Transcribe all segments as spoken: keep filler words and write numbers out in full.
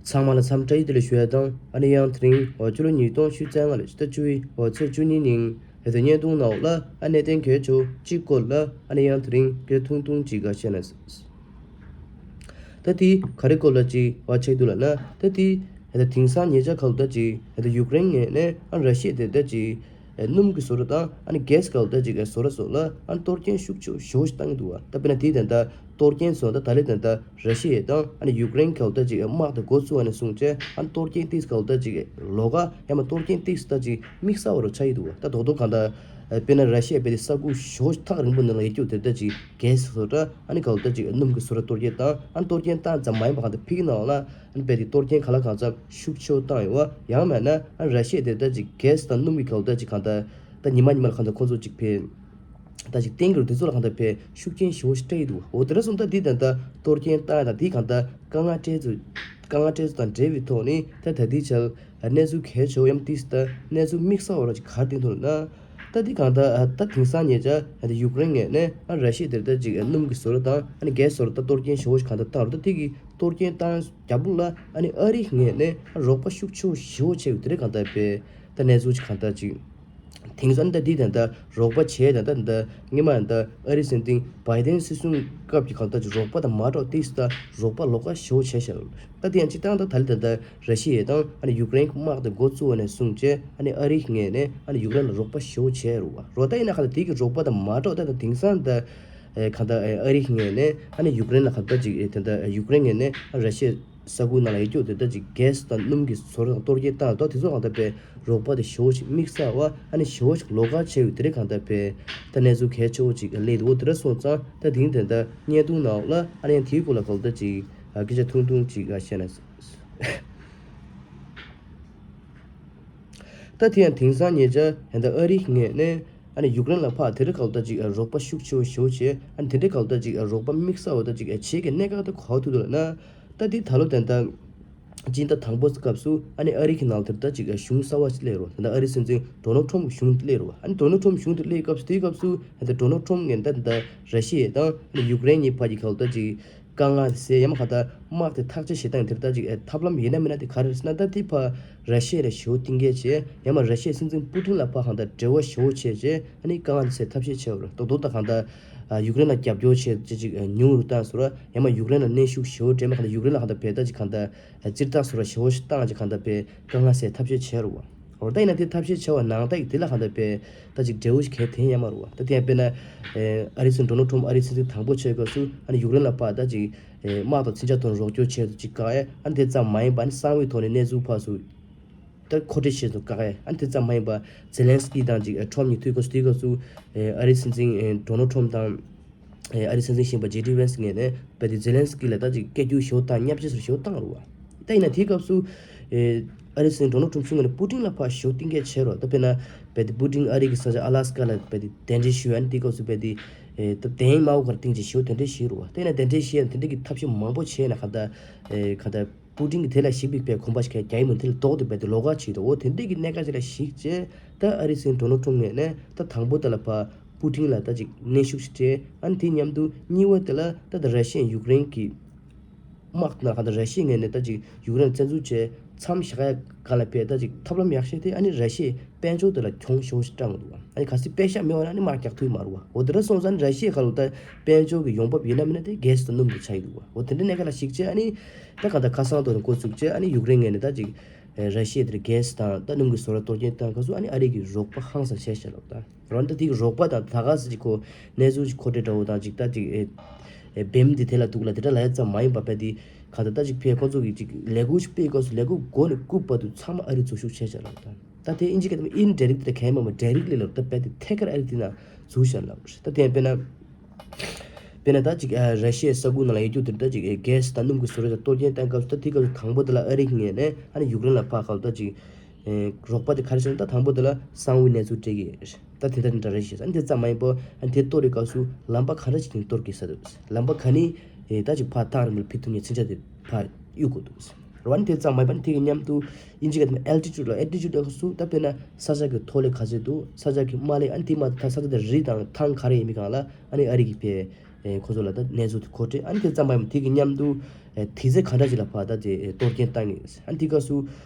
ཚང་མ་ལ་འཚམས་བཀྲ་ཤིས་བདེ་ལེགས་ཞུ་ཡ་དང་། ཨ་ནི་ཡང་དེ་རིང་འོ་ཕྱི་ལོ་ཉིས་སྟོང་ཉི་ཤུ་རྩ་ལྔ་ལོའི་ཕྱི་ཟླ་བཅུ་པའི་འོ་ཚེས་བཅུ་གཉིས་ཉིན་ཧེ་ད་བརྙན་ཐུང་ནང་ལ་ཨ་གནད་དོན་གལ་ཆེ་བོ་གཅིག་སྐོར་ལ་ཨ་ནི་ཡང་དེ་རིང་སྐད་ཆ་ཐུང་ཐུང་ཅིག་ག་བཤད་ན། ད་དེ་ག་རེ་སྐོར་ལ་ཅིག་བ་ཆེག་འདུག་ལབ་ན། ད་དེ་ཧེ་ད་དེང་སང་ཉེ་ཆར་ཁ་ལོ་ད་ཅིག་ཧེ་ད་ཡུཀ་རེན་ངོས་ནས་ཨ་ར་ཤི་ཡ་དེ་ད་ཅིག་ཨེ་སྣུམ་གྱི་བཟོ་གྲྭ་དང་ཨ་ནི་གྷེ་སི་ག་ལ་ད་ཅིག་ཨེ་བཟོ་གྲྭ་སོགས་ལ་ཨ་ནི་གཏོར་སྐྱོན་ཤུགས་ཆེ་ཞེ་པོ་ཞིག་བཏང་གི་འདུག་བ། ད་དཔེར་ན་དེའི་དོན་དག་གཏོར་སྐྱོན་སོགས་ད་ད་ལོའི་དོན་དག་ར་ཤི་ཡ་དང་ཨ་ནི་ཡུཀ་རེན་ག་ལ་ད་ཅིག་ཨེ་དམག་དང་འགོ་བཙུགས་པ་ནས་བཟུང་བྱས་ཨ་ནི་གཏོར་སྐྱོན་ཏིག་ཙམ་ག་ལ་ད་ཅིག་ཨེ་ལོགས་ཀ་ཡང་མ་གཏོར་སྐྱོན་ཏིག་ཙམ་ད་ཅིག་དམིགས་བསལ་བ་རུ་ཆགས་ཀྱི་འདུག་བ། ད་རྡོག་རྡོག་གང་ལྟར་ཨེ་དཔེར་ན་ར་ཤི་ཡ་དཔེ་དེ་ས་ཁུག་ཞེ་པོ་ཞིག་ཐག་རིང་པོ་ནང་ལ་ཡོད་རྒྱུ་དེ་ད་ཅིག་གྷེ་སི་བཟོ་གྲྭ་ཨ་ནི་ག་ལ་ད་ཅིག་ཨེ་སྣུམ་གྱི་བཟོ་གྲྭ་གཏོར་སྐྱོན་བཏང་ཨ་ནི་གཏོར་སྐྱོན་བཏང་ཙམ་མ་ཡིན་པ་གང་ལྟར་ཕ་གི་ནང་ལ། ཨ་ནི་དཔེ་དེ་གཏོར་སྐྱོན་ག་ལ་གང་འཚམ་ཤུགས་ཆེ་བོ་བཏང་ཡོད་པ། ཡང་མིན་ན་ཨ་ར་ཤི་ཡ་དེ་ད་ཅིག་གྷེ་སི་དང་སྣུམ་གྱི་ག་ལ་ད་ཅིག་གང་ལྟར་ད་ཉི་མ་ཉི་མ་ལ་གང་ལྟར་ཁོང་ཚོ་ཅིག་ཕེ་ད་ཅིག་བསྟན་གྱི་རུ་དེ་ཚོ་ལ་གང་ལྟར་ཕེ་ཤུགས་རྐྱེན་ཞེ་པོ་ཞིག་སྤྲད་ཡི་འདུག་འོ་དེ་འདྲ་སོང་ཙང་དེ་ད་ལྟ་གཏོར་སྐྱོན་བཏང་ཡ་དང་དེ་གང་ལྟར་དཀའ་ངལ་སྤྲད་ཚུལ་དཀའ་ངལ་སྤྲད་ཚུལ་དང་འབྲེལ་བའི་ཐོག་ནས་ད་ད་ལྟའི་ཆར་གནས་ཚུལ་གལ་ཆེ་བོ་ཡང་དེ་ད་གནས་ཚུལ་དམིགས་བསལ་བ་ར་ཅིག་ག་རེ་བསྟན་ཐུབ་ན། ད་འདི་གང་ལྟར་ཨ་ད་དེང་སང་ཉེ་ཆར་ཨ་ད་ཡུཀ་རེན་ངོས་ནས་ཨ་ར་ཤི་ཡ་དེར་ད་ཅིག་ཨ་སྣུམ་གྱི་བཟོ་གྲྭ་དང་ཨ་ནི་གྷེ་སི་བཟོ་གྲྭ་ད་གཏོར་སྐྱོན་ཞེ་པོ་ཞིག་གང་ལྟར་བཏང་རུང་ད་དེ་གི་གཏོར་སྐྱོན་བཏང་རྒྱབ་ལོགས་ལ་ཨ་ནི་ཨ་རི་ངོས་ནས་ཨ་རོགས་པ་ཤུགས་ཆེ་བོ་ཞེ་པོ་བྱས་ཡོད་དེ་རེད། གང་ལྟར་དཔེ་ད་གནས་ཚུལ་ཅིག་གང་ལྟར་ཅིག་དེང་སང་ད་འདི་ད་ད་རོགས་པ་བྱས་ད་ད་ད་སྔོན་མ་ད་ཨ་རི་སྲིད་འཛིན་བྷའི་ཌེན་སྲིད་གཞུང་སྐབས་ཀྱི་གང་ལྟར་ཅིག་རོགས་པ་དང་མ་འགྲོགས་ཏིས་ད་རོགས་པ་ལོགས་ཀ་ཞེ་པོ་བྱས་ཤག་ད་དེ་ཡང་སྤྱིར་བཏང་ད་ད་ལི་ད་ད་ར་ཤི་ཡ་དང་ཨ་ནི་ཡུཀ་རེན་གྱི་དམག་དེ་འགོ་བཙུགས་པ་ནས་བཟུང་བྱས་ཨ་ནི་ཨ་རི་ངོས་ནས་ཨ་ནི་ཡུཀ་རེན་ལ་རོགས་པ་ཞེ་པོ་བྱས་རུ་བ་རོ། ད་ཡིན་ན་གང་ལྟར་དེ་གི་རོགས་པ་དང་མ་འགྲོགས་ད་ད་དེང་སང་ད་ཨེ་གང་ལྟར་ཨེ་ཨ་རི་ངོས་ནས་ཨ་ནི་ཡུཀ་རེན་ལ་གང་ལྟར་ཅིག་ཨེ་དེ་ད་ཡུཀ་རེན་ངོས་ནས་ཨ་ར་ཤི་ཡ་ས་ཁུལ་ནང་ལ་ཡོད་རྒྱུ་དེ་ད་ཅིག་གྷེ་སི་དང་སྣུམ་གྱི་བཟོ་གྲྭ་དང་གཏོར་སྐྱོན་བཏང་ད་དེ་ཚོ་གང་ལྟར་དཔེ་རོགས་པ་དེ་ཞེ་པོ་ཞིག་དམིགས་བསལ་བ་ཨ་ནི་ཞེ་པོ་ཞིག་ལོགས་ཀ་བྱས་ཡོད་དེ་རེད། གང་ལྟར་དཔེ་ད་གནས་ཚུལ་གལ་ཆེ་བོ་ཅིག་སླེབས་འདུག་འོ་དེ་འདྲ་སོང་ཙང་ད་དེང་དེ་ད་བརྙན་ཐུང་ནང་ལ་ཨ་ནི་ཡང་དེའི་སྐོར་ལ་གང་ལྟར་ཅིག་ཨ་སྐད་ཆ་ཐུང་ཐུང་ཅིག་ཨ་བཤད་ན། ད་དེ་ཡང་དེང་སང་ཉེ་ཆར་ད་ལྟ་ཨ་རི་ངོས་ནས་ཨ་ནི་ཡུཀ་རེན་ལ་ཕར་དེ་འདྲ་གང་ལྟར་ཅིག་ཨ་རོགས་པ་ཤུགས་ཆེ་བོ་ཞེ་པོ་བྱས་ཨ་ནི་དེ་འདྲ་གང་ལྟར་ཅིག་ཨ་རོགས་པ་དམིགས་བསལ་བ་ད་ཅིག་ཨ་བྱེད་ཀྱི་གནད་འགག་ད་གོ་ཐུབ་འདུག་ལབ་ན། ད་དེ་ད་ལོ་དེ་ད་སྤྱི་ཟླ་དང་པོ་སྐབས་སུ་ཨ་ནི་ཨ་རི་གི་ནང་དེར་ད་ཅིག་ཨ་གཞུང་གསར་བ་ཞིག་སླེབས་རོ། ད་ལྟ་ཨ་རི་སྲིད་འཛིན་ཌོ་ནལ་ཊམ་གྱི་གཞུང་དེ་སླེབས་རོ། ཨ་ནི་ཌོ་ནལ་ཊམ་གཞུང་དེ་སླེབས་སྐབས་སུ་དེའི་སྐབས་སུ་ཨ་ད་ཌོ་ནལ་ཊམ་ངོས་ནས་ད་ད་ར་ཤི་ཡ་དང་ཨ་ནི་ཡུཀ་རེན་གཉིས་བར་གྱི་གང་ལྟར་ཅིག་དཀའ་ངལ་སེལ་ཡ་མ་གང་ལྟར་དམག་དེ་ཐག་གཅོད་བྱེད་སྟངས་དེར་ད་ཅིག་ཨེ་ཐབས་ལམ་ཡིན་ན་མིན་ན་དེ་ག་རེ་རེད་ཟེར་ན། ད་དེ་ཕར་ར་ཤི་ཡ་ལ་ཞེ་པོ་གཏིང་སྐྱེལ་བྱས་ཡང་མ་ར་ཤི་ཡའི་སྲིད་འཛིན་པུ་ཏིན་ལ་ཕར་གང་ལྟར་འབྲེལ་བ་ཞེ་པོ་བྱས་བྱས་ཨ་ནི་དཀའ་ངལ་དེ་སེལ་ཐབས་ཤེས་བྱས་པ་རེད། རྡོག་རྡོག་ད་གང་ལྟར་ཨ་ཡུཀ་རེན་ལ་རྒྱབ་སྐྱོར་བྱས་བྱས་ཅིག་ཨེ་ཉུང་རུ་བཏང་ཟེར་ར་ཡང་མ་ཡུཀ་རེན་ལ་གནོན་ཤུགས་ཞེ་པོ་སྤྲད་མ་གང་ལྟར་ཡུཀ་རེན་ལ་གང་ལྟར་བས་ད་ཅིག་གང་ལྟར་ཨ་སྤྱིར་བཏང་ཟེར་ར་ཞེ་པོ་ཞིག་བཏང་ཅིག་གང་ལྟར་བས་དཀའ་ངལ་སེལ་ཐབས་ཤེས་བྱས་རུ་བ། འོ་ད་ཡིན་ན་དེ་ཐབས་ཤེས་བྱས་པ་ནང་ལྟར་གྱི་དེ་ལ་གང་ལྟར་བས་ད་ཅིག་འབྲས་བུ་ཞིག་གང་ཐོན་ཡོད་མ་རེད་བ། ད་དེ་ཡང་དཔེར་ན་ཨེ་ཨ་རི་སྲིད་འཛིན་ཌོ་ནལ་ཊམ་ཨ་རི་སྲིད་འཛིན་དང་པོ་བྱས་སྐབས་སུ་ཨ་ནི་ཡུཀ་རེན་ལ་ཕར་ད་ཅིག་ཨེ་དམག་དང་མཚོན་ཆ་ཐོག་ནས་རོགས་སྐྱོར་བྱས་ཏེ་ཅིག་བཀག་ཡ། ཨ་ནི་དེ་ཙམ་མ་ཡིན་པ་ཨ་ནི་གསང་བའི་ཐོག་ནས་གནས་ཚུལ་ཕར་ཚུར་ད་མཁོ་སྤྲོད་བྱས་ཏེ་བཀག་ཡ། ཨ་ནི་དེ་ཙམ་མ་ཡིན་པ་ཛེ་ལན་སི་ཀི་དང་ཅིག་ཨེ་ཊམ་གཉིས་ཐུག་སྐབས་སུ་དེའི་སྐབས་སུ་ཨེ་ཨ་རི་སྲིད་འཛིན་ཨེ་ཌོ་ནལ་ཊམ་དང་ཨེ་ཨ་རི་སྲིད་འཛིན་གཞོན་པ་ཇེ་ཌི་ཝེན་སི་ངོས་ནས་རྦད་དེ་ཛེ་ལན་སི་ཀི་ལ་ད་ཅིག་སྐད་སྒྱུར་ཞེ་པོ་དང་བརྙས་བཅོས་ཟེར་ཞེ་པོ་བཏང་རུ་བ། ད་ཡིན་ན་དེའི་སྐབས་སུ་ཨེ་ཨ་རི་སྲིད་འཛིན་ཌོ་ནལ་ཊམ་གཞུང་ངོས་ནས་པུ་ཏིན་ལ་ཕར་ཞེ་པོ་གཏིང་སྐྱེལ་བྱས་རོགས། ད་དཔེར་ན་རྦད་དེ་པུ་ཏིན་ཨ་རི་གི་ས་ཆ་ཨ་ལ་སི་ཀ་ལ་རྦད་དེ་གདན་འདྲེན་ཞུས། ཨ་ནི་དེའི་སྐབས་སུ་རྦད་དེ་ཨེ་ད་དེ་མའོ་གར་སྟེང་ཅིག་ཞེ་པོ་གདན་འདྲེན་ཞུས་རུ་བ། ད་ཡིན་ན་གདན་འདྲེན་ཞུས་ཡང་དེ་འདྲ་གི་ཐབས་ཤེས་མང་པོ་བྱས་ན་གང་ལྟར་ཨེ་གང་ལྟར་པུ་ཏིན་གྱིས་དེ་ལ་གཞིགས་པའི་བའི་གོམ་པ་ཞིག་ག་རྒྱག་གི་མིན། དེ་ལ་ལྡོག་སྟེ་རྦད་དེ་ལོགས་ཀ་བྱེད་དོ། འོ་དེ་འདྲ་གི་གནད་འགག་ཅིག་ལ་གཞིགས་བྱས་ད་ཨ་རི་སྲིད་འཛིན་ཌོ་ནལ་ཊམ་ངོས་ནས་ད་དང་པོ་དེ་ལ་ཕར་པུ་ཏིན་ལ་ད་ཅིག་གནོན་ཤུགས་ཤིག་སྤྲད། ཨ་ནི་དེ་མཉམ་དུ་གཉིས་པ་དེ་ལ་ད་ད་ར་ཤི་ཡ་ཡུཀ་རེན་གྱི་དམག་ནང་གང་ལྟར་ར་ཤི་ཡའི་ངོས་ནས་ད་ཅིག་ཡུཀ་རེན་བཙན་འཛུལ་བྱས་མཚམས་བཞག་ཡ་སྒང་ལ་ཕར་ད་ཅིག་ཐབས་ལམ་ཡག་ཤོས་དེ་ཨ་ནི་ར་ཤི་ཡའི་དཔལ་འབྱོར་དེ་ལ་གྱོང་ཞེ་པོ་ཞིག་སྤྲད་འདུག་བ། ཨ་ནི་གལ་སྲིད་པད་ཤག་མེད་པ་ན་ཨ་ནི་དམག་རྒྱག་ཐུབ་ཀྱི་མ་རེད་བ། འོ་དེ་འདྲ་སོང་ཙང་ཨ་ནི་ར་ཤི་ཡའི་ཁ་ལོ་ད་དཔལ་འབྱོར་གྱི་ཡོང་འབབ་ཡིན་ན་མིན་ན་དེ་གྷེ་སི་དང་སྣུམ་དེ་ཆགས་ཀྱི་འདུག་བ། འོ་དེ་འདྲའི་གནད་འགག་ལ་གཞིགས་བྱས་ཨ་ནི་ད་གང་ལྟར་ཁ་སང་ཐོག་ནས་འགོ་བཙུགས་བྱས་ཨ་ནི་ཡུཀ་རེན་ངོས་ནས་ད་ཅིག་ཨེ་ར་ཤི་ཡ་དེར་གྷེ་སི་དང་ད་སྣུམ་གྱི་བཟོ་གྲྭ་གཏོར་སྐྱོན་བཏང་སྐབས་སུ་ཨ་ནི་ཨ་རི་གིས་རོགས་པ་ཧང་སང་བྱས་ཤག་ལབ་ད། རང་ད་དེ་གི་རོགས་པ་དང་ད་ག་ཟེ་ཅིག་ཁོ་གནས་ཚུལ་ཅིག་མཁོ་སྤྲོད་འདྲ་བོ་དང་ཅིག་ད་ཅིག་ཨེ་ཨེ་བེམ་དེ་དེ་ལ་འདུག་ལ་དེ་འདྲ་ལབ་ཡ་ཙམ་མ་ཡིན་པ་རྦད་དེ་གང་ལྟར་ད་ཅིག་ཕར་ཁོང་ཚོ་གིས་ཅིག་ལས་འགུལ་ཅིག་སྤེལ་སྐབས་སུ་ལས་འགུལ་འགོ་ནས་རྐུབ་བར་དུ་ཚང་མ་ཨ་རི་འཛུལ་ཞུགས་བྱས་ཤག་ལབ་ད། ད་དེ་ཨིན་ཇི་སྐད་དུ་ཨིན་ཌའི་རེག་ཊི་དེ་གང་ཡིན་མ་མ་ཌའི་རེག་ལི་ལབ་ད་རྦད་དེ་ཐད་ཀར་ཨ་རི་དེ་ན་འཛུལ་ཤག་ལབ། ད་དེ་ཡང་དཔེར་ན་དཔེར་ན་ད་ཅིག་ཨ་ར་ཤི་ཡའི་ས་ཁུལ་ནང་ལ་ཡོད་རྒྱུ་དེར་ད་ཅིག་ཨེ་གྷེ་སི་དང་སྣུམ་གྱི་བཟོ་གྲྭ་ཅིག་གཏོར་སྐྱོན་བཏང་སྐབས་སུ་ད་དེ་སྐབས་སུ་དང་པོ་དེ་ལ་ཨ་རི་ངོས་ནས་ཨ་ནི་ཡུཀ་རེན་ལ་ཕར་ཁ་ལོ་ད་ཅིག་ཨེ་རོགས་པ་དེ་ག་རེ་བྱས་ན་ད་དང་པོ་དེ་ལ་གསང་བའི་གནས་ཚུལ་སྤྲད་ཀྱི་ཡོད། ད་དེ་འདྲ་འདྲ་རེད་ཞེས་ཨ་ནི་དེ་ཙམ་མ་ཡིན་པར་ཨ་ནི་དེ་གཏོར་བའི་སྐབས་སུ་ལམ་པ་ག་འདྲ་ཞིག་ནས་གཏོར་དགོས་ས་འདུག་ལམ་པ་ག་ནས་ཨེ་ད་ཅིག་ཕར་ཐག་རིང་པོར་ཕུད་ཐུབ་མཁན་མཚོན་ཆ་དེ་ཕར་གཡུག་དགོས་འདུག་རེད་བ། ཨ་ནི་དེ་ཙམ་མ་ཡིན་པར་ཨ་ནི་དེ་གི་མཉམ་དུ་ཨིན་ཇི་སྐད་དུ་ཨལ་ཊི་ཊུཌ་ལ་ཨལ་ཊི་ཊུཌ་ལ་སུ་ད་དཔེར་ན་ས་ཆ་གི་མཐོ་ལེ་ག་ཚོད་འདུག་ས་ཆ་གི་དམའ་ལེ་ཨ་ནི་དེ་མ་ད་ས་ཆ་དེ་རི་དང་ཐང་ག་རེ་ཡིན་མིན་སྒང་ལ་ཨ་ནི་ཨ་རི་གིས་ཕར་ ཨེ་ཁོ་ཚོ་ལ་ད་གནས་ཚུལ་དེ་མཁོ་སྤྲད། ཨ་ནི་དེ་ཙམ་པ་ཡིན་དེ་གི་མཉམ་དུ་ཨེ་དུས་ཚོད་ག་འདྲ་ཞིག་ལ་ཕར་ད་དེ་ཨེ་གཏོར་སྐྱོན་བཏང་ངེས། ཨ་ནི་དེ་སྐབས་སུ་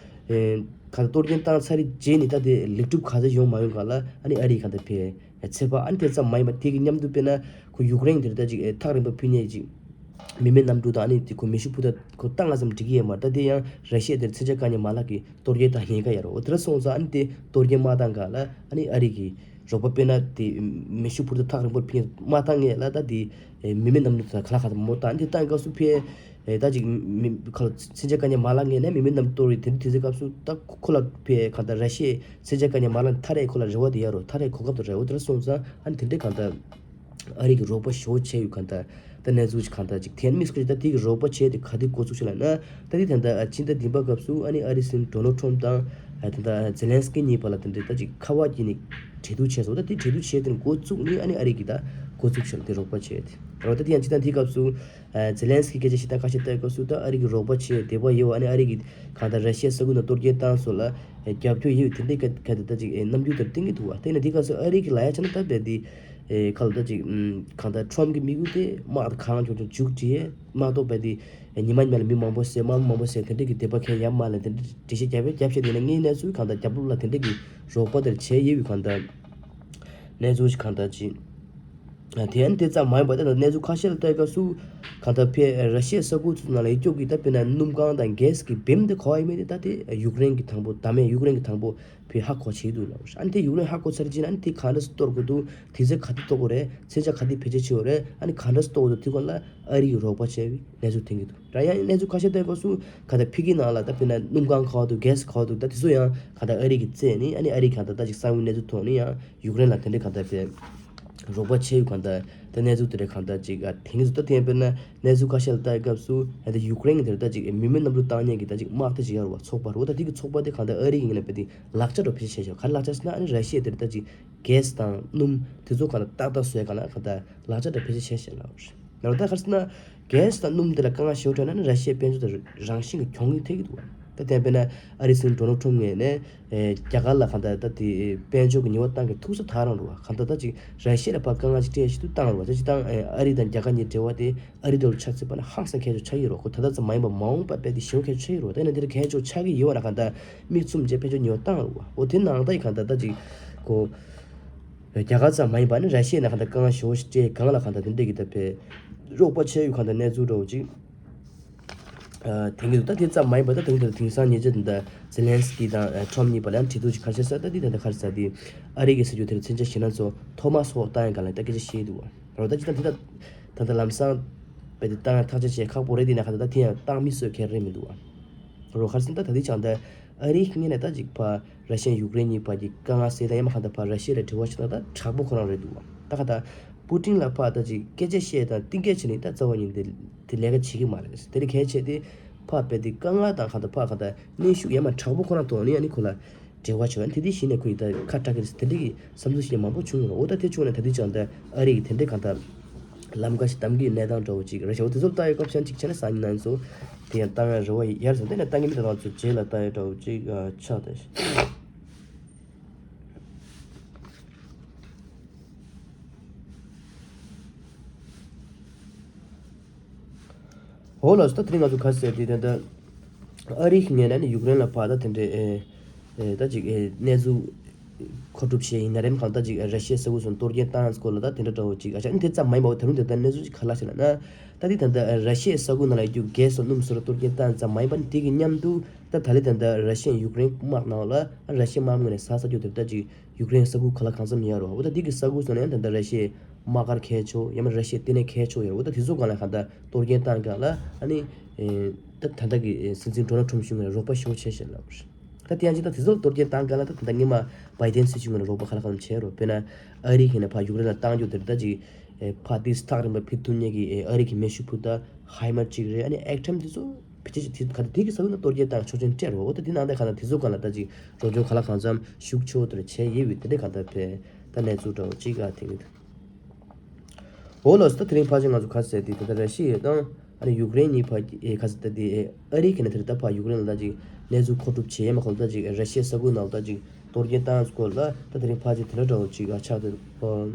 ཨེ་ག་ད་གཏོར་སྐྱོན་བཏང་ཚར་རྗེས་ནས་ད་དེ་ལེགས་གྲུབ་ག་ཚོད་ཡོང་མ་ཡོང་ག་ལ་ཨ་ནི་ཨ་རི་ག་ད་ཕེ་ཚད་པ། ཨ་ནི་དེ་ཙམ་མ་ཡིན་པ་དེ་གི་མཉམ་དུ་དཔེར་ན་ཁོ་ཡུཀ་རེན་དེར་ད་ཅིག་ཨེ་ཐག་རིང་པོ་ཕུལ་མཁན་ཅིག་མི་མེད་གནམ་གྲུ་དང་ཨ་ནི་དེ་ཁོ་མེ་ཤུགས་འཕུར་མདའ་ཁོ་བཏང་ང་ཙམ་འགྲིག་གི་ཡོད་མ་རེད། ད་དེ་ཡང་ར་ཤི་ཡ་དེར་མཚོན་ཆ་བཀག་ཉར་མ་ལག་གི་གཏོར་སྐྱོན་བཏང་ཉེན་ཁ་ཡོད་རེད། འོ་དེ་འདྲ་སོང་ཙང་ཨ་ནི་དེ་གཏོར་སྐྱོན་མ་བཏང་ག་ལ་ཨ་ནི་ཨ་རི་གི་རོགས་པ་དཔེར་ན་དེ་མེ་ཤུགས་འཕུར་མདའ་ཐག་རིང་པོར་ཕུལ་མ་བཏང་ངེས་ལ་ད་དེ་མི་མེད་གནམ་གྲུ་དང་ག་ལ་ག་ད་མོ་བཏང་དེ་བཏང་སྐབས་སུ་ཕེ་ད་ཅིག་མི་ཁ་ལ་མཚོན་ཆ་བཀག་ཉར་མ་ལག་ངེས་ནས་མི་མེད་གནམ་གྲུ་གཏོར་རེད། དེ་འདྲ་དུས་ཚོད་སྐབས་སུ་ད་ཁོ་ལ་ཕེ་གང་ལྟར་ར་ཤི་ཡའི་མཚོན་ཆ་བཀག་ཉར་མ་ལག་ཐར་ཡས་ཁོ་ལ་རེ་བ་དེ་ཡོད་རེད། ཐར་ཡས་གོ་སྐབས་དེ་རེད། འོ་དེ་འདྲ་སོང་ཙང་ཨ་ནི་དེ་འདྲའི་གང་ལྟར། ཨ་རི་གི་རོགས་པ་ཞེ་པོ་བྱས་ཡོད་གང་ལྟར་ད་གནས་ཚུལ་ཅིག་གང་ལྟར་ཅིག་ཐེན་མིས་ཀྱི་ད་དེ་གི་རོགས་པ་བྱས་དེ་ག་དེ་འགོ་ཚུགས་ཤིག་ལབ་ན། ད་དེ་ད་ལྟ་ཕྱི་ཟླ་བདུན་པ་སྐབས་སུ་ཨ་ནི་ཨ་རིའི་སྲིད་འཛིན་ཌོ་ནལ་ཊམ་དང་ད་ལྟ་ཛེ་ལན་སི་ཀི་གཉིས་བར་ལ་དེ་འདྲའི་ད་ཅིག་ཁ་པར་བརྒྱུད་ནས་གྲོས་བསྡུར་བྱས་སོང་། ད་དེ་གྲོས་བསྡུར་བྱས་དེ་འགོ་བཙུགས་ནས་ཨ་ནི་ཨ་རི་གི་ད་འགོ་བཙུགས་ཤིག་དེ་རོགས་པ་བྱས་དེ་རོགས། ད་དེ་ཡང་ཕྱི་ཟླ་འདིའི་སྐབས་སུ་ཛེ་ལན་སི་ཀི་སྐད་ཆ་བཤད་སྟངས་ཁ་ཤས་ལྟ་སྐབས་སུ་ད་ཨ་རི་གི་རོགས་པ་བྱས་དེ་བ་ཡོད། ཨ་ནི་ཨ་རི་གི་གང་ལྟར་ར་ཤི་ཡའི་ས་ཁུལ་ནང་གཏོར་སྐྱོན་བཏང་སོང་ལ་རྒྱབ་སྐྱོར་ཡོད་དེ་འདྲའི་ག་ག་དེ་ད་ཅིག་རྣམ་འགྱུར་དེ་བསྟན་གྱི་འདུག་བ། དེ་ནས་འདི་སྐབས་སུ་ཨ་རི་གི་ལ་ཡ་ཆ་ན་ད་རྦད་དེ། ཨེ་ཁ་ལ་ད་ཅིག་ཨམ་གང་ལྟར་ཁྲོམ་གྱི་དམིགས་ཡུལ་དེ་དམག་དང་གང་བྱུང་བྱུང་མཇུག་སྒྲིལ་ཡས་མ་གཏོགས་རྦད་དེ་ཨེ་ཉི་མ་ཉི་མ་ལ་མི་མང་པོ་བསད་དམག་མི་མང་པོ་བསད་དེ་འདྲ་གི་དད་པ་ཁས་ཡ་མ་ལ་དེ་འདྲ་འགྲེལ་བཤད་རྒྱབ་པས་རྒྱབ་བཤད་དེ་ནས་ངའི་གནས་ཚུལ་གང་ལྟར་རྒྱབ་ལོགས་ལ་དེ་འདྲ་གི་རོགས་པ་དེར་བྱས་ཡོད་པའི་གང་ལྟར་གནས་ཚུལ་ཞིག་གང་ལྟར་ཅིག་ཨ་དེ་ཡང་དེ་ཙམ་མ་ཡིན་པར་ད་ལྟ་གནས་ཚུལ་ཁ་ཤས་ལ་ལྟ་སྐབས་སུ་གང་ལྟར་ཕེ་ར་ཤི་ཡའི་ས་ཁུལ་ཚོ་ནང་ལ་ཡོད་སྐྱོབ་ཀྱི་ད་དཔེར་ན་སྣུམ་ཁང་དང་གྷེ་སི་གི་བེམ་དེ་ག་བ་ཡིན་མིན་དེ་ད་དེ་ཡུཀ་རེན་གི་དང་པོ་བདག་མེད་ཡུཀ་རེན་གི་དང་པོ་ཕེ་ཧ་གོ་བྱེད་འདུག་ལབ། ཨ་ནི་དེ་ཡུཀ་རེན་ཧ་གོ་ཚར་རྗེས་ཨ་ནི་དེ་ག་འདྲ་སེ་གཏོར་དགོས་འདུག་དུས་ཚོད་ག་དུས་གཏོར་དགོས་རེད། མཚོན་ཆ་ག་དུས་བེད་སྤྱོད་བྱེད་དགོས་རེད། ཨ་ནི་ག་འདྲ་སེ་གཏོར་དགོས་འདུག་དེ་སྐོར་ལ་ཨ་རི་གི་རོགས་པ་བྱས་པའི་གནས་ཚུལ་ཐོན་གྱི་འདུག་ད་ཡང་གནས་ཚུལ་ཁ་ཤས་ལྟ་སྐབས་སུ་ག་ད་ཕི་གི་ནང་ལ་ད་དཔེར་ན་སྣུམ་ཁང་ག་བ་འདུག་གྷེ་སི་ག་བ་འདུག་ད་དེ་ཚོ་ཡང་ག་ད་ཨ་རི་གི་རྩད་ནི་ཨ་ནི་ཨ་རི་ག་ད་ད་ཅིག་གསང་བའི་གནས་ཚུལ་ཐོག་ནི་ཡང་ཡུཀ་རེན་ལ་དེ་འདྲའི་ག་ད་པའི་རོགས་པ་བྱས་ཡོད་གང་ལྟར་དེ་གནས་ཚུལ་དེ་འདྲ་གང་ལྟར་ཅིག་ཨ་དེང་གི་ཚོད་ལྟ་དེ་ཡང་དཔེར་ན་གནས་ཚུལ་ཁ་ཤས་ལ་ལྟ་ཡི་སྐབས་སུ་ཨ་ད་ཡུཀ་རེན་གྱི་དེར་ལྟ་ཅིག་མི་མེད་གནམ་གྲུ་བཏང་མཁན་གྱི་ལྟ་ཅིག་དམག་སྡེ་ཅིག་ཡོད་རེད་བ། ཚོགས་པ་རེད་བ། ད་དེ་གི་ཚོགས་པ་དེ་གང་ལྟར་ཨ་རི་གི་ངོས་ནས་དཔེ་དེ་ལག་ཆ་འདྲ་བོ་བེད་སྤྱོད་བྱས་ཤག་ག་རེ་ལག་ཆ་ཟེར་ན་ཨ་ནི་ར་ཤི་ཡ་དེར་ལྟ་ཅིག་གྷེ་སི་དང་སྣུམ་དེ་ཚོ་གང་ལྟར་ཏག་ཏག་བཟོ་ཡ་གང་ལ་གང་ལྟར་ལག་ཆ་འདྲ་བེད་སྤྱོད་བྱས་ཤག་ལབ་རེད། ལ་ད་ག་རེ་ཟེར་ན་གྷེ་སི་དང་སྣུམ་དེ་ལ་དཀའ་ངལ་ཞེ་པོ་འཕྲད་ན་ཨ་ནི་ར་ཤི་ཡའི་དཔལ་འབྱོར་དེ་རང་བཞིན་གྱིས་གྱོང་གུན་ཐེབས་ཀྱི་འདུག་བ། ད་དེ་དཔེར་ན་ཨ་རིའི་སྲིད་འཛིན་ཌོ་ནལ་ཊམ་ངོས་ནས་ཨེ་རྒྱ་གར་ལ་གང་ལྟར་ད་དེ་དཔལ་འབྱོར་གྱི་ཉེས་པ་བཏང་གི་ཐུག་ས་ད་རང་རེད་བ། གང་ལྟར་ད་ཅིག་ར་ཤི་ཡ་ལ་ཕར་དཀའ་ངལ་ཅིག་སྤྲད་ཤེས་དུ་བཏང་རེད་བ། ད་ཅིག་ད་ཨེ་ཨ་རི་དང་རྒྱ་གར་གཉིས་འབྲེལ་བ་དེ་ཨ་རི་འདྲ་བོ་ཆ་ཚིག་པ་ན་ཧང་སང་ཁྱད་ཆོས་ཆགས་ཀྱི་རེད་བ། ཁོ་ད་ལྟ་ཙམ་མ་ཡིན་པར་མ་འོངས་པ་རྦད་དེ་ཞེ་པོ་ཁྱད་ཆོས་ཆགས་ཀྱི་ཡོད་བ་ན་གང་ལྟར་དམིགས་མཚུངས་བྱས་དཔལ་འབྱོར་ཉེས་པ་བཏང་རེད་བ། འོ་དེ་ནང་ལྟ་ཡི་གང་ལྟར་ད་ཅིག་ཁོ་རྒྱ་གར་ཙམ་མ་ཡིན་པ་ནི་ར་ཤི་ཡ་ནང་གང་ལྟར་དཀའ་ངལ་ཞེ་པོ་ཞིག་སྤྲད་གང་ལ་གང་ལྟར་དེ་འདྲ་གི་ད་ཕེ་རོགས་པ་བྱས་ཡོད་གང་ལྟར་གནས་ཚུལ་འདྲ་བོ་ཅིག་ཨ་དེང་གི་འདུག་ད་དེ་ཙམ་མ་ཡིན་པ་ད་དེང་དེར་དེང་སང་ཉེ་ཆར་དེ་འདྲ་ཛེ་ལན་སི་ཀི་དང་ཨ་ཊམ་གཉིས་བར་ལ་ཡང་གྲོས་བསྡུར་ཅིག་ག་རེ་བྱས་ས་ད་དེ་ད་ལྟ་ག་རེ་ཟེར་དེ་ཨ་རི་གི་སྲིད་འཛིན་དེར་མཚོན་ཆ་ཞེད་སྣང་ཚོ་ཐོ་མ་སོགས་བཏང་ཡང་གང་ལ་ད་སྐད་ཆ་བཤད་འདུག་བ། རོ་ད་ཅི་ད་དེ་ད་ད་ལྟ་ལམ་སང་རྦད་དེ་བཏང་ཡང་ཐག་ཆོད་བྱེད་ཁག་པོ་རེད། དེ་ན་ག་ད་ད་དེ་ཡང་བཏང་མི་སྲོལ་གལ་རེད་མི་འདུག་བ། རོ་ག་རེ་ཟེར་ན་ད་ད་དེ་ཅང་ད་ཨ་རིའི་ངོས་ནས་ད་ཅིག་ཕར་ར་ཤི་ཡ་ཡུཀ་རེན་གཉིས་བར་གྱི་དཀའ་ངལ་སེལ་ད་ཡང་མ་ག་ད་ཕར་ར་ཤི་ཡ་ལ་དྲི་བ་ཞིག་ད་ད་དྲག་པོ་ཁོ་རང་རེད་འདུག་བ། ད་ག་ད་པུ་ཏིན་ལ་ཕར་ད་ཅིག་སྐད་ཆ་བཤད་དང་གཏིང་སྐད་བྱས་ནས་ད་རྩ་བ་ཉིད་དེ་དེ་ལས་ཀ་བྱེད་ཀྱི་མ་རེད། དེ་ལས་གལ་ཆེ་དེ་ཕར་རྦད་དེ་དཀའ་ངལ་དང་ག་ད་ཕར་ག་ད་གནོན་ཤུགས་ཡ་མ་དྲག་པོ་ཁོ་རང་ཐོག་ནས་ཨ་ནི་ཁོ་ལ་འབྲེལ་བ་བྱུང་། དེ་དེ་བཞིན་ནས་ཁོ་ཡི་ད་ཁ་གྲག་གི་རེད། དེ་འདྲ་གི་བསམ་ཚུལ་ཞིག་མང་པོ་བྱུང་ཡོད་རེད། འོ་ད་དེ་བྱུང་ནས་ད་དེ་ཅང་ད་ཨ་རི་གི་དེ་འདྲའི་གང་ལྟར་ལམ་ཁ་ཞིག་གདམ་གྱི་གནས་སྟངས་འདྲ་བོ་ཅིག་རེད་ཤག་འོ་དེ་ཚོར་ལྟ་ཡོད་སྐབས་ཤང་ཅིག་བྱས་ན་སང་ཉིན་ནང་ཚོ་དེ་ཡང་བཏང་ཡ་རེ་བ་ཡར་སོང་། དེ་ནས་བཏང་གི་མི་དེ་དང་ཚོ་རྗེས་ལ་བཏང་ཡ་འདྲ་བོ་ཅིག་ཆགས་ཏེ། འོ་ལགས་སོ། ད་དེ་རིང་ང་ཚོ་ག་རེ་ཟེར་དེ་ད་ལྟ་ཨ་རི་གི་ངོས་ནས་ནི་ཡུཀ་རེན་ལ་ཕར་ད་དེ་འདྲའི་ཨེ་ཨེ་ད་ཅིག་ཨེ་གནས་ཚུལ་མཁོ་སྒྲུབ་བྱས་ཡིན་ན་རེད། གང་ལྟར་ཅིག་ཨེ་ར་ཤི་ཡའི་ས་ཁུལ་སོགས་གཏོར་སྐྱོན་བཏང་སྐོར་ལ་ད་དེ་འདྲ་འདྲ་བོ་ཅིག་ཨ་ཅག་ནི་དེ་ཙམ་མ་ཡིན་པ་འོ་ད་རུང་དེ་ལྟར་གནས་ཚུལ་ཅིག་ག་རེ་ལབ་ཤག་ལབ་ན། ད་དེ་ད་ལྟ་ཨེ་ར་ཤི་ཡའི་ས་ཁུལ་ནང་ལ་ཡོད་རྒྱུ་གྷེ་སི་དང་སྣུམ་སོགས་ལ་གཏོར་སྐྱོན་བཏང་ཙམ་མ་ཡིན་པ་ནི་དེ་གི་མཉམ་དུ་ད་ད་ལྟའི་ད་ལྟ་ར་ཤི་ཡ་ཡུཀ་རེན་དམག་ནང་ལ་ཨ་ར་ཤི་ཡ་དམག་ངོས་ནས་ཟ་ཟ་རྒྱུ་དེ་ད་ཅིག་ཡུཀ་རེན་ས་ཁུལ་ག་ལ་གང་འཚམ་ཡོད་རེད་བ། འོ་ད་དེ་གི་ས་ཁུལ་སོགས་ནས་ད་ལྟ་ར་ཤི་ཡའི་དམག་སྒར་གལ་ཆེ་ཡང་མིན་ར་ཤི་ཡའི་ལྟེ་གནས་གལ་ཆེ་ཡོད་རེད། འོ་ད་དེ་ཚོ་སྒང་ལ་གང་ལྟར་གཏོར་སྐྱོན་བཏང་སྒང་ལ་ཨ་ནི་ཨེ་ད་ད་ལྟ་གི་ཨེ་སྲིད་འཛིན་ཌོ་ནལ་ཊམ་གཞུང་ངོས་ནས་རོགས་པ་ཞེ་པོ་བྱས་ཤག་ལབ་རེད། ད་དེ་ཡང་ཅིག་ད་དེ་ཚོ་གཏོར་སྐྱོན་བཏང་སྒང་ལ་ད་ད་ལྟ་སྔོན་མ་བྷའི་ཌེན་སྲིད་གཞུང་ངོས་ནས་རོགས་པ་ག་ལ་གང་འཚམ་བྱས་རེད་བ། དཔེར་ན་ཨ་རི་གི་ནས་ཕར་ཡུཀ་རེན་ལ་བཏང་རྒྱུ་དེ་ད་ཅིག་ཨེ་ཕར་དེ་ཐག་རིང་པོ་ཕུད་ཐུབ་མཁན་གྱི་ཨེ་ཨ་རི་གི་མེ་ཤུགས་འཕུར་མདའ་ཧའི་མར་གཅིག་རེད། ཨ་ནི་ཨེག་ཊམ་དེ་ཚོ་ཕལ་ཆེར་དེ་ག་དེ་གི་ས་ཁུལ་ནང་གཏོར་སྐྱོན་བཏང་ཆོག་མཆན་སྤྲད་རེད་བ། འོ་ད་དེ་ནང་ལྟ་གང་ལྟར་དེ་ཚོ་སྒང་ལ་ད་ཅིག་རོགས་སྐྱོར་ག་ལ་གང་འཚམ་ཤུགས་ཆེ་བོ་དེ་འདྲ་བྱས་ཡོད་པའི་དེ་འདྲ་གང་ལྟར་ཕེ་ད་གནས་ཚུལ་འདྲ་བོ་ཅིག་ག་དེ་གི་འོ་ལགས་སོ། ད་དེ་རིང་ཕལ་ཆེར་ང་ཚོ་ག་རེ་ཟེར་དེ་ད་ལྟ་ར་ཤི་ཡ་དང་ཨ་ནི་ཡུཀ་རེན་གཉིས་བར་གྱི་ཨེ་ག་རེ་ཟེར་ད་དེ་ཨེ་ཨ་རི་གི་ནས་དེ་ལྟ་ཕར་ཡུཀ་རེན་ལ་ད་ཅིག་གནས་ཚུལ་མཁོ་སྒྲུབ་བྱས་ཡས་མ་གོ་ད་ཅིག་ར་ཤི་ཡའི་ས་ཁུལ་ནང་ལ་ད་ཅིག་གཏོར་སྐྱོན་བཏང་སྐོར་ལ་ད་དེ་རིང་ཕལ་ཆེར་དེ་འདྲ་འདྲ་བོ་ཅིག་ཨ་ཆགས་འདུག་ཨོ།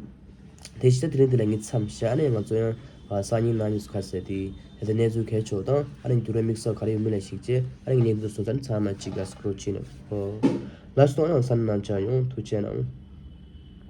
དེ་བཞིན་ད་དེ་རིང་འདི་ལ་ངས་མཚམས་བཞག་ནས་ང་ཚོ་ཡང་ ཨ་སང་ཉིན་གནངས་ཉིན་སུ་ཁ་ཟེར་དེ་ཧེ་དེ་གནས་ཚུལ་གལ་ཆེ་བ་དང་ཨ་རིང་དུ་རེ་དམིགས་བསལ་ག་རེ་ཡོད་མེད་ལ་ཞིག་ཅེ་ཨ་རིང་གནས་ཚུལ་སོ་ཚར་ཚང་མ་གཅིག་ལ་སྐོར་ཕྱིན་ནོ། ལ་སྟོང་ཡང་སང་ཉིན་ནང་ཆ་ཡོང་ཐུགས་ཆེ་གནང་།